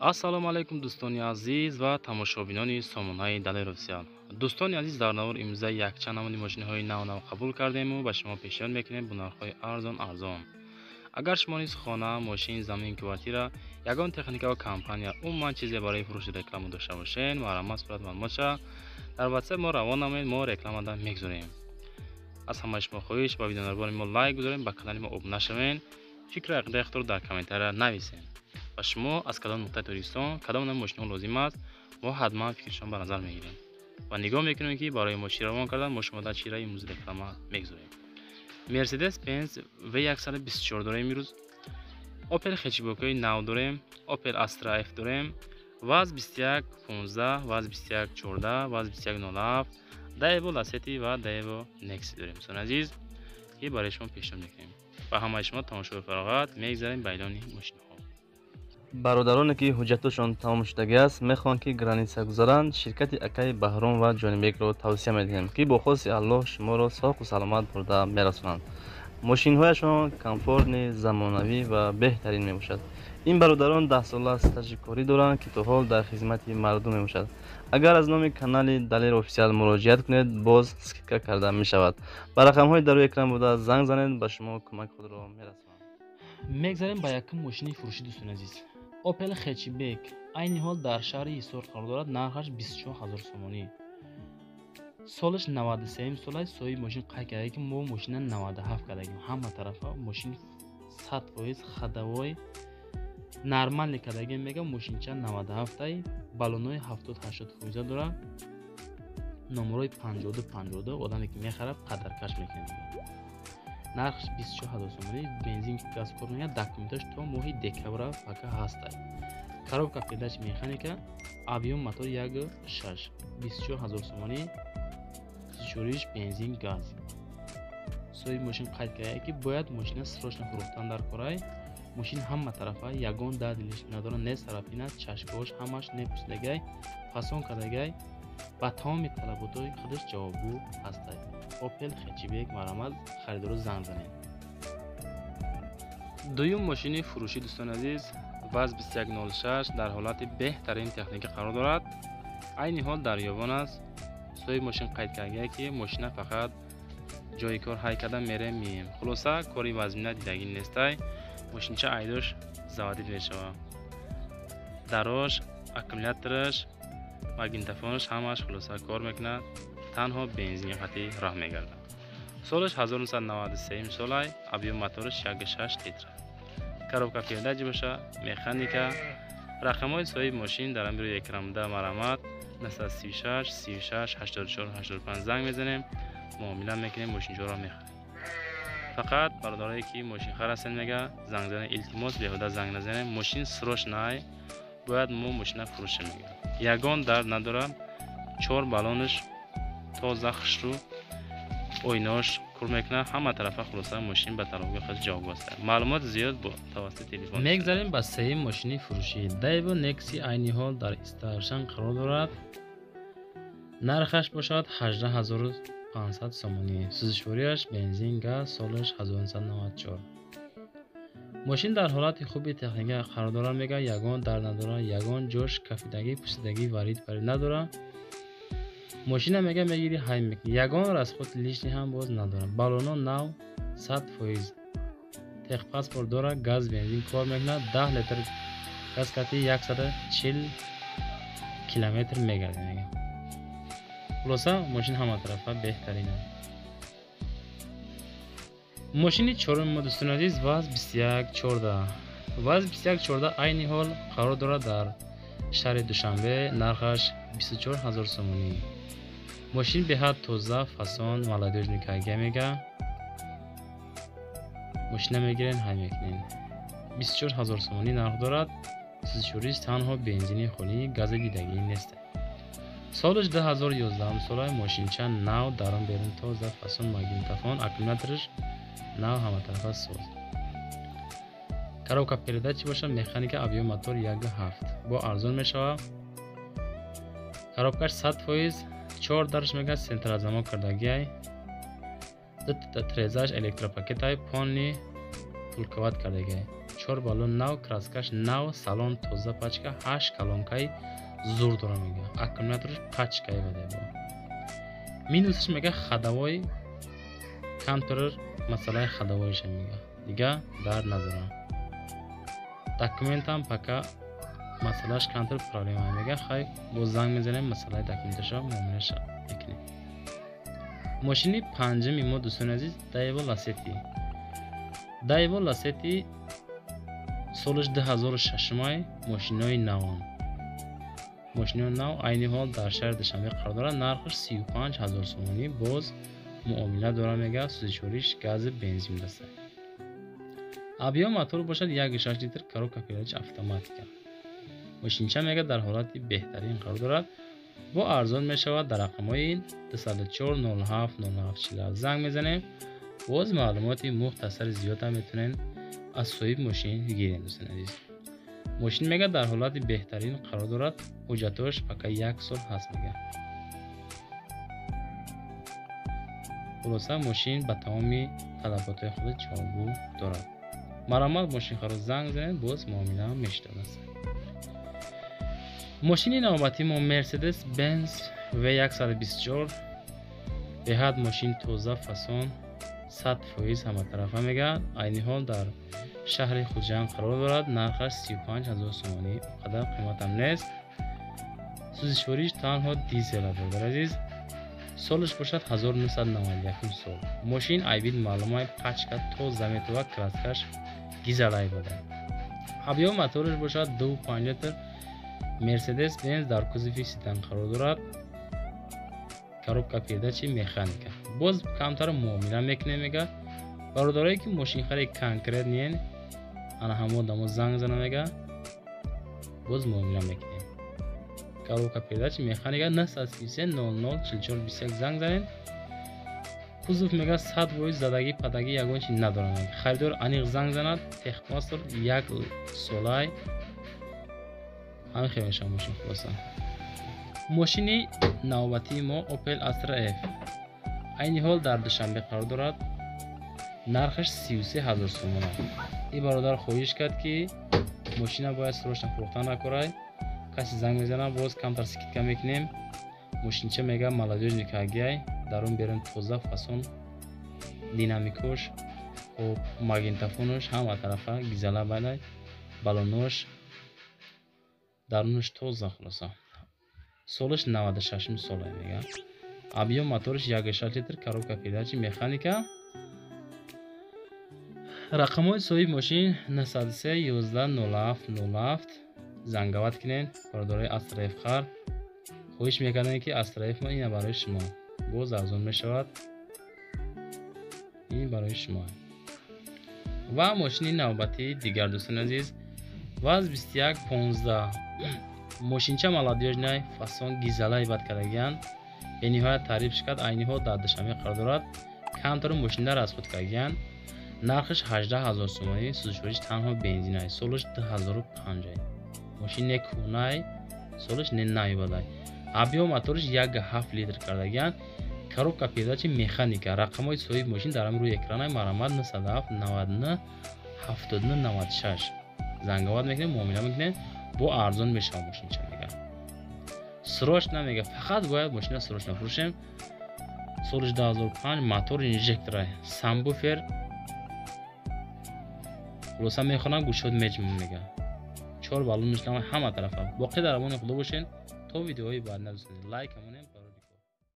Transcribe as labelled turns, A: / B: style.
A: Ассалому алайкум, дӯстони азиз ва тамошобинони сомонаи Далер Офисиал. Дӯстони азиз, дар навор имрӯза якчанд намуди мошинаҳои нав-нав қабул кардему ба шумо пешниҳод мекунем бо нархҳои арзон арзон. Агар шумо низ хона, мошин, замин, квартира, ягон техника ва компания, умуман чизе барои фурӯши реклама дошта бошед, марҳамат, сурат маълумотша дар WhatsApp мо равон намоед, мо рекламада мегузорем. Аз ҳамаи шумо хоҳиш: ба видеонарбори мо лайк гузорем, ба канали мо обуна шавед, фикру ақидаи худро дар комментария нависед ва шумо аз кадом нуқтаи Тоҷикистон кадом навъи мошинҳо лозим аст, мо ҳатман фикри шумо ба назар мегирем ва нигоҳ мекунем, ки барои мо чӣ равон кардан, мо шумо дар чира имрӯз реклама мегузорем. Мерседес Бенз В124 дорем имрӯз, Опел хэтчбекҳои нав дорем, Опел Астра Ф дорем, ВАЗ 2115, ВАЗ 2114, ВАЗ 2107, Даево Ласети ва Даево Некси дорем, дӯстони азиз, ки барои шумо пешниҳод мекунем. Ба ҳамаи шумо тамошои фароғат. Мегзарем ба эълони мошинҳо.
B: Бародароне, ки ҳуҷҷатошон тамом шудагӣ аст, мехоҳанд, ки граница гузаранд, ширкати акаи Баҳром ва Ҷонибекро тавсия медиҳем, ки бо хости Аллоҳ шуморо соқу саломат бурда мерасонанд. Мошинҳояшон комфортный, замонавӣ ва беҳтарин мебошад. Ин бародарон 10-сола стажи корӣ доранд, ки то ҳол дар хизмати мардум мебошад. Агар аз номи канали Далер Офисиал муроҷиат кунед, боз скидка карда мешавад. Ба рақамҳои дар рӯи экран буда занг занед, ба шумо кӯмаки худро мерасонанд.
A: Мегзарем ба якум мошини фурӯшӣ, дӯстони азиз. Опел хэтчбек айни ҳол дар шаҳри Ҳисор қарор дорад, нархаш 24 ҳазор сомонӣ, солаш 93 сола. Соҳиби мошин қайд карда, ки мо мошина 97 кардагим, ҳама тарафа мошин 100% ходовой нормальный кардагим. Мега, мошинча 97-ай, баллонои 70-80 фоиза дорад, номерои 52 52. Одаме ки мехарад, қадаркаш мекунад. Нархш 24 ҳазор сомонӣ, бензин, газ кор мекунад, документаш то моҳи декабра пока ҳастай. Коробка передач механика, объём мотор 1,6, 24 ҳазор сомонӣ, сӯзишвориш бензин, газ. Соҳиби мошин қайд карда, ки бояд мошина срочно фурӯхтан дар корай. Мошин ҳама тарафа ягон дарди надорад, не царапина, чашкош ҳамаш непусидагай, фасон кардагай, ба тамоми талаботҳои худаш ҷавобгӯ ҳастай. Опел хэтчбек, марҳамат, харидоро занг занед. Дуюм мошини фурӯшӣ, дӯстони азиз, ВАЗ 2106 дар ҳолати беҳтарин техникӣ қарор дорад, айни ҳол дар Ёвон аст. Соҳиби мошин қайд кардагиа, ки мошина фақат ҷои кор ҳай карда мерем, мием. Хулоса, кори вазмина дидагӣ нестай. Мошинча айдош заводить мешавад, дарош, аккумулятораш, магнитофонаш ҳамааш хулоса кор мекунад, танҳо бензини қатъӣ роҳ мегардад. Солаш 1993 солай, объём мотораш 1,6 литр, коробка передач боша, механика. Рақамҳои соҳиби мошин дар ами рӯи экран буда, марҳамат, 936 36 84 85 занг мезанем, муомила мекунем, мошинчаро мехарем. Фақат бародарое, ки мошинхар ҳастед, мега, занг занем, илтимос, беҳуда занг назанем, мошин срочный, бояд мо мошина фурӯшем. Мега, ягон дард надорад, чор баллонаш тоза, хушрӯ, оинош кур мекунад, ҳама тарафа. Хулоса, мошин ба талабгоҳи худ ҷавобгӯ аст. Маълумоти зиёд бо тавассути телефон. Мегзарем ба сеюм мошини фурӯшӣ. Даево Некси айни ҳол дар Истаравшан қарор дорад, нархаш бошад 18 500 сомонӣ, сӯзишвориаш бензин, газ, солаш 1994. Мошин дар ҳолати хуби техника қарор дорад. Мега, ягон дард надорад, ягон ҷош кафидагӣ, пусидагӣ, варид парид надорад. Мошина, мега, мегирӣ, ҳай мекунӣ, ягон расход лишний ҳам боз надорад. Баллоно нав, 100%, техпаспорт дорад, газ, бензин кор мекунад, 10 литр газ кати 140 километр мегардад. Мега, хулоса, мошин ҳама тарафа беҳтарин аст. Мошини чоруми мо, дӯстони азиз, ВАЗ 2114. ВАЗ 2114 айни ҳол қарор дорад дар шаҳри Душанбе, нархаш 24 ҳазор сомонӣ. Мошин беҳад тоза, фасон, молодёжный кайга. Мега, мошина мегирен, ҳай мекунен. 24 ҳазор сомонӣ нарх дорад, сӯзишвориш танҳо бензини холӣ, гази дидагӣ нест. Солаш 2011 сола. Мошинча нав, дарон берун тоза, фасон, магнитофон, аккумулятораш нав, ҳаматарафа соз. Коробка передачи бошад, механика, объём мотор 1,7, бо арзон мешавад. Коробкаш 100%, чор дарш, мега, централзамок кардагиай, тирезааш электропакетай, полный пулковать кардагиай. 4 баллон нав, краскаш нав, салон тоза, пачка, 8 колонкаи зур дора мега. Аккумулятораш пачкаи баде бо. Минусаш мега ходовой камтар масъалаи ходовойша мега. Дига дард надорам. Документам пока масъалаш камтар проблема мега. Хай боз занг мезанем, масъалаи документаша муомилаша мекунем. Мошини панҷуми мо, дӯстони азиз, Daewoo Lacetti. Daewoo Lacetti солаш 2006, мошинои навон. Мошинои нав айни ҳол дар шаҳри Душанбе қарор дорад. Нархаш 35 ҳазор сомонӣ, боз муомила дора мега. Сӯзишвориш гази бензин даста. Объём мотор бошад 1,6 литр, коробка передач автоматика. Мошинча мега дар ҳолати беҳтарин қарор дорад. Бо арзон мешавад. Дар рақамҳои 204 07 07 47 занг мезанем. Боз маълумоти мухтасари зиёдам метавонем аз соҳиби мошин гирем, дӯстони азиз. Мошин мега дар ҳолати беҳтарин қарор дорад. Ҳуҷҷатош пока 1 сол ҳаст мега. Хулоса мошин ба тамоми талаботҳои худ ҷавобгӯ дорад. Марҳамат, мошинхаро занг занед, боз муомила мешавад. Мошини навбатии мо Mercedes Benz V124. Беҳад мошин тоза, фасон, 100% ҳаматарафа мега. Айни ҳол дар шаҳри Хуҷанд қарор дорад. Нархаш 35 ҳазор сомонӣ, қадар қиматам нест. Сӯзишвориш танҳо дизел, бародар азиз. Солаш бошад 1991 сол. Мошин айбид маълумай, пачка тоза метова, краскаш гизалай буда. Объём мотораш бошад 2,5 литр. Mercedes Benz дар кузови седан қарор дорад. Коробка передачи механика. Боз камтар муомила мекунем мега. Бародарое ки мошинхари конкрет ниен, ана ҳамо дамо занг зана мега. Боз муомила мекунем. Коробка передачи механика 933 00 44 21 занг занед. Кузов мега 100% задагӣ падагӣ ягон чи надорад. Харидор аниқ занг занад, техпаспорт 1 солай. Ҳамин хел мешавад мошин хулоса. Мошини навбатии мо Opel Astra F. Айни ҳол дар Душанбе қарор дорад. Нархаш 33 ҳазор сомона. Ин бародар хоҳиш кард ки мошина бояд срочно фурӯхта накорай. Касе занг мезанад, боз камтар скидка мекунем. Мошинча мега молодёжный кагиай, дарун берун тоза, фасон, динамикош, хоб магнитофонош ҳама тарафа гизала байлай, балонош дарунаш тоза хулоса. Солаш 96 сола мега. Объём мотораш 1,6 литр, коробка передачи механика. Рақамҳои соҳиби мошин 903 11 07 07 зангават кунед. Бародарои Astra F хар хоҳиш мекардем ки Astra F мо ина барои шумо боз арзон мешавад. Ин барои шумо. Ва мошини навбатии дигар, дӯстони азиз, ВАЗ 2115. Мошинча молодёжный, фасон, гизалай бад кардагиянд. Бениҳоят таъриф шикад. Айни ҳол дар Душанбе қарор дорад. Камтару мошиндар аз худ кардагиянд. Нархаш 18 ҳазор сомонӣ, сӯзишвориш танҳо бензинай. Солаш 2005. Мошин не кӯҳнай, солаш не наёбадай. Объём мотораш 1,7 литр кардагиянд. Коробка передачи механика. Рақамҳои соҳиби мошин дар ҳамин рӯи экранай. Марҳамат, 907 99 79 96 зангават мекунем, муомила мекунем, бо арзон мешавад мошинча мега. Срочно мега, фақат бояд мошина срочно фурӯшем. Солиш 2005, мотор инжекторай, самбуфер. Хулоса мехонам, гӯшод меҷмум мега. 4 баллон мешавад ҳама тарафа. Боқӣ дар амони Худо бошед то видеоҳои баъд. Лайк монем.